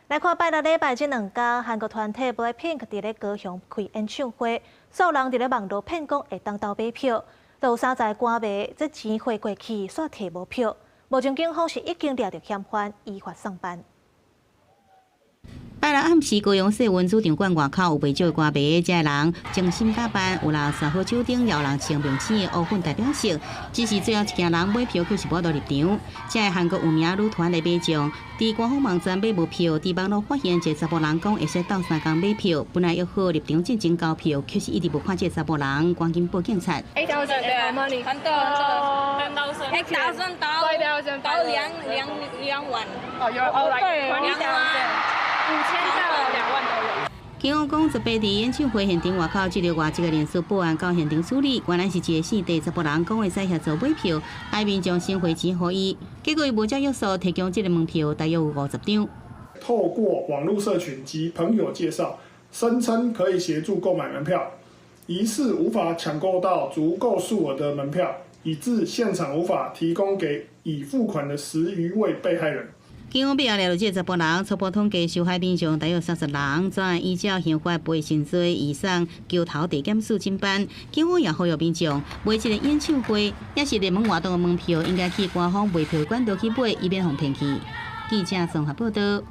來看拜六禮拜這兩工，韓國團體 BLACKPINK 佇咧高雄開演唱會，所有人佇咧網路騙講會當鬥買票，都有三十個歌迷這錢匯過去，煞提無票。目前警方是已經抓著嫌犯，依法送辦。拜六暗時，高雄世運主場館外口有袂少的歌迷，這人精心打扮，有人耍好手燈，有人穿明星的烏粉代表色。只是最後一行人買票，卻是無法度入場。這个韓國有名女團的迷眾，佇官方網站買無票，佇網路發現一个查埔人講會使鬥相共買票，本來約好入場進前交票，卻是一直無看這个查埔人，趕緊報警察。 8,000 money，很多很多，8,000 到到兩萬。哦，有哦，like 20,000，5,000到2萬都有。警方講，18佇演唱會現場外口這個外籍的人士報案到現場處理，原來是一個姓鄭查埔人講會使協助買票，愛民眾先匯錢予伊，結果伊無照約束提供這个門票，大約有50張。透過網路社群及朋友介紹，聲稱可以協助購買門票，疑似無法搶購到足夠數額的門票，以致現場無法提供給已付款的10餘位被害人。警方尾後掠著這个查埔人，初步統計受害民眾大約30人，專案依照刑法賠償罪移送橋頭地檢署偵辦。警方也呼籲民眾買這个演唱會，抑是熱門活動的門票，應該去官方賣票管道去買，以免予騙去。記者綜合報道。